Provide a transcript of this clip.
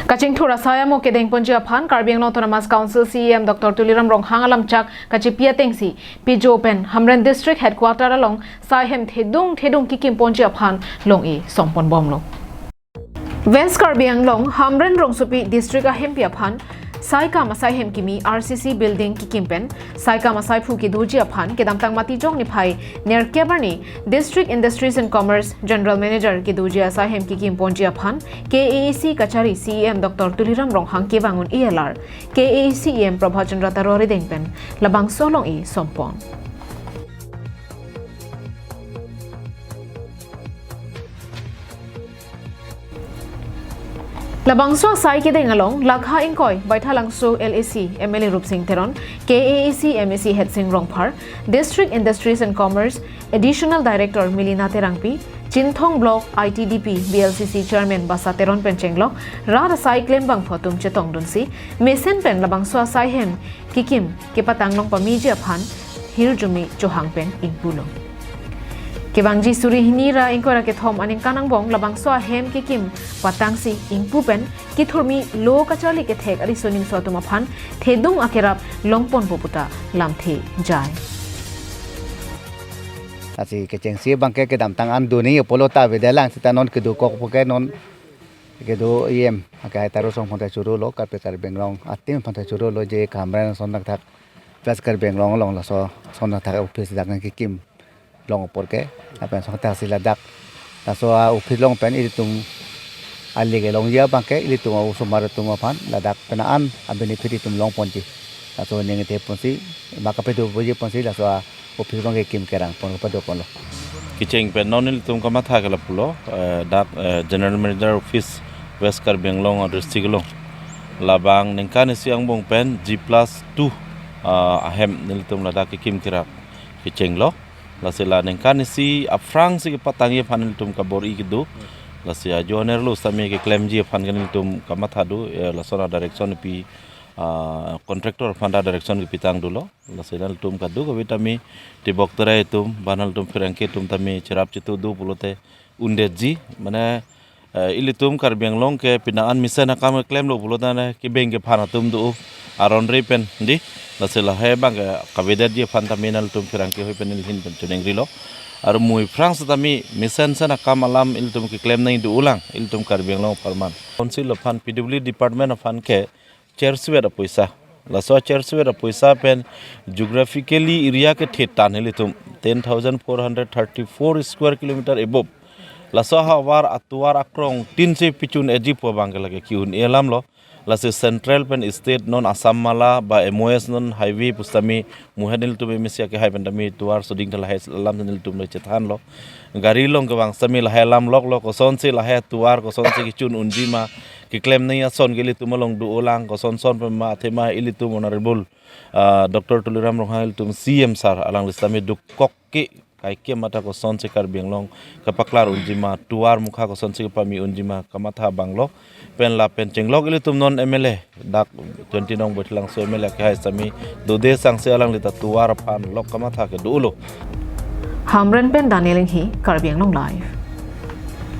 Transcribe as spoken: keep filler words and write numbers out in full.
Kachingthur asai amo kedengponji aphan Karbi Anglong Autonomous Council C E M Doctor Tuliram Ronghang alamchak kachipi atengsi Pijo pen Hamren District Headquarter along sai hem thedung thedung kikimponji aphan long-e songponbomlo. West Karbi Anglong Hamren rongsopi district ahempi aphan sai kam asai hem kimi R C C building kikim pen sai kam asai phu kedoji aphan kedamtang Matijong niphai nerkep arni District Industries and Commerce General Manager kedoji asai hem kikimponji aphan K A A C kachari C E M Doctor Tuliram Ronghang kevang un-e alar K A A C E M Prabhat Chandra Taro arideng pen labangso long-e sompon. Labangso asai kedeng along lakha ingkoi Baithalangso L A C M L A Rupsing Teron, K A A C M A C Hetsing Rongphar, District Industries and Commerce Additional Director Milina Terangpi, Chinthong Block I T D P B L C C Chairman Basa Teron pen chenglok rat asai klembangphu atum chetongdunsi mesen pen labangso asai hem kikim kepatang long pameji aphan hirjume chohang pen ingpulo. Kevangji suri hini ra ingkoi ra kethom aningkan angbong labangso ahem kikim patangsi ingpu pen kethurmi lo kacharli kethek ariso nimso atum aphan thedung akerap longponpo puta lamthe jai. Lasi kechengsi abangke kedamtang an duni apolo ta avedet lang seta non kedokok puke non kedo E M akehai Taro Song aphan ta chorolo, Karbi Karbi Anglong a-team aphan ta chorolo je Hamren ason thakthak West Karbi Anglong along laso ason thakthak office dak nangkikim long apor ke, lapen asonthak si ladak laso a-office along pen ilitum ali kelongji abangke ilitum a-osomar atum aphan ladak penang an a-benefit itum longponji. Laso ning theponsi ma kapedoji ponsi laso a-office abangke kim kerang pon kapedo ponlo. Kecheng pen non ilitum kamatha ke lapulo, eh, dak, eh, General Manager Office West Karbi Anglong district along labang ningkan isi angbong pen G plus two, ah, ahem nelitum ladak kekim kerap kechenglo. Lasi la ningkan isi aphrangsi kepatangji aphan nelitum kabor-i kedo. Lasi ajo anerlo sitame keklemji aphan ke nelitum kamatha do, eh, lason a-direction pi, ah, contractor aphan ta direction kepitang dolo. Lasi nelitum kadokave tame tebok terai atum, ba nelitum pherangke atum tame cherap chitu do pulote undetji, mane, eh, ilitum Karbi Anglong ke penang an mesen akam klemlo pulo tane kebeng kephan atum do aron re pen di, lasi lahai abangke kavedetji aphan tame nelitum pherangke ahoi pen neli ahin pen choningrilo. Armu aphrang sitame mesen sen akam alam ilitum keklem nangji dolang ilitum Karbi Anglong apharman. Council aphan P W D department aphan ke chersuet apoisa. Laso chersuet apoisa pen geographically area kethe tan ilitum ten thousand four hundred thirty-four square kilometer above. Laso ahavar atovar akrong tin si pichun-eji pu abangke lake ki-un-e alamlo. Lasi central pen state non Assam mala ba M O S non highway pusitame muhet nelitum M A C akehai pen tame tovar soding ta lahai alam nelitum le chethanlo. Gari along kevang sitame lahai alam loklo, kosonsi lahai atovar kosonsi kechun unji ma, keklem nangji ason ke ilitum along dolang, koson son pen ma athema ilitum Honorable, ah, Doctor Tuliram Ronghang ilitum C M sir alangli sitame dokok ke kaikema ta kosonsi Karbi Anglong kepaklar unji ma, tovar mukha kosonsi kepame unji ma kamatha abanglo. Pen lapen chenglok ilitum non M L A dak twenty nong Baithalangso M L A akehai sitame dode sangse alangli ta tovar aphan lok kamatha ke dolo. Hamren pen Daniel Inghi, Karbi Anglong Live.